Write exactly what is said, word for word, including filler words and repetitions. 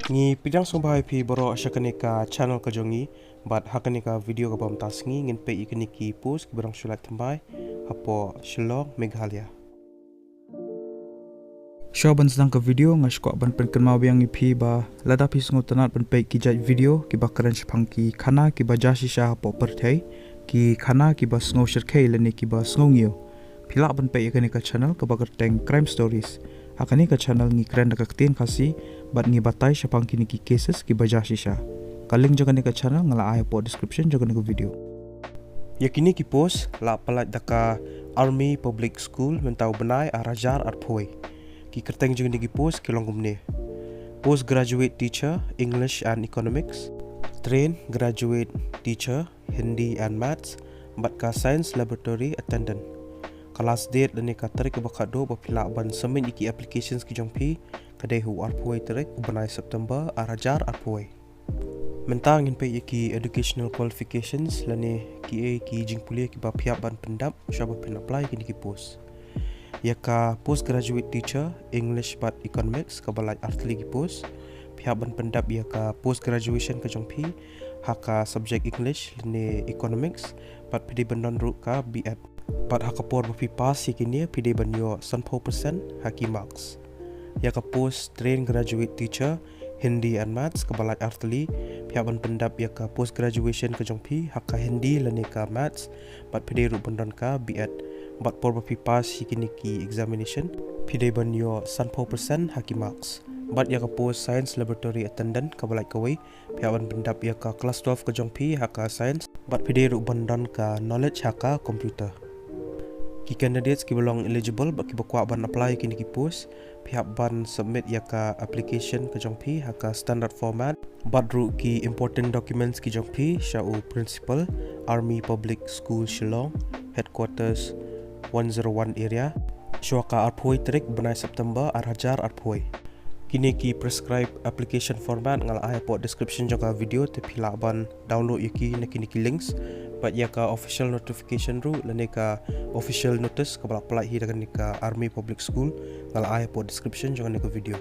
Ngi pdiang sngewbha ïa phi baroh sha kane ka channel ka jong ngi, bad ha kane ka video kaba mynta sngi ngin peit ïa kine ki post kiba dang shu lait thymmai hapoh Shillong, Meghalaya. Shuwa ban sdang ka video, nga sngewkwah ban pynkynmaw biang ïa phi ba lada phi sngewtynnat ban peit ki jait video kiba kren shaphang ki khana kiba jia shisha hapoh pyrthei, ki khana kiba sngew shyrkhei lane kiba sngew ngiew, phi lah ban peit ïa kane ka channel kaba kyrteng Crime Stories. Ha kane ka channel ngi kren da ka ktien Khasi bad ngi batai shaphang kine ki cases kiba jia shisha. Ka link jong kane ka channel nga la ai hapoh description jong kane ka video. Ïa kine ki post la pyllait da ka Army Public School mynta u bnai ar hajar arphew. Ki kyrteng jong kine ki post ki long kumne: Postgraduate Teacher, English and Economics, Trained Graduate Teacher, Hindi and Maths, bad ka Science Laboratory Attendant. Ka last date lane ka tarik kaba khatduh ba phi lah ban submit ïa ki applications ki jong phi ka dei ha u arphew tarik u bnai September ar hajar arphew. Mynta ngin peit ïa ki educational qualifications lane kiei ki jingpule kiba phi hap ban pyndap shuwa ba phin apply ïa kine ki post. Ïa ka Postgraduate Teacher, English bad Economics kaba lait artylli ki post, phi hap ban pyndap ïa ka post graduation ka jong phi ha ka subject English lane Economics, bad phi dei ban don ruh ka B.Ed. Bad ha ka por ba phi pass ïa kine phi dei ban ïoh sanphew percent ha ki marks. Ïa ka post Trained Graduate Teacher, Hindi and Maths kaba lait artylli, phi hap ban pyndap ïa ka post graduation ka jong phi ha ka Hindi lane ka Maths, bad phi dei ruh ban don ka B.Ed. Bad por ba phi pass ïa kine ki examination phi dei ban ïoh sanphew percent ha ki marks. Bad ïa ka post Science Laboratory Attendant kaba lait kawei, phi hap ban pyndap ïa ka class twelve ka jong phi ha ka Science bad phi dei ruh ban don ka knowledge ha ka computer. Ki candidates kiba long eligible bad kiba kwah ban apply ïa kine ki post, phi hap ban submit ïa ka application ka jong phi ha ka standard format bad ruh ki important documents ki jong phi sha u Principal, Army Public School Shillong, Headquarters one zero one Area, shuwa ka arphew tarik bnai September ar hajar arphew. Kine ki prescribed application format nga la ai hapoh description jong ka video, te phi lah ban download ïa ki na kine ki links. Bad ïa ka official notification ruh lane ka official notice kaba la pyllait hi da kane ka Army Public School nga la ai hapoh description jong kane ka video.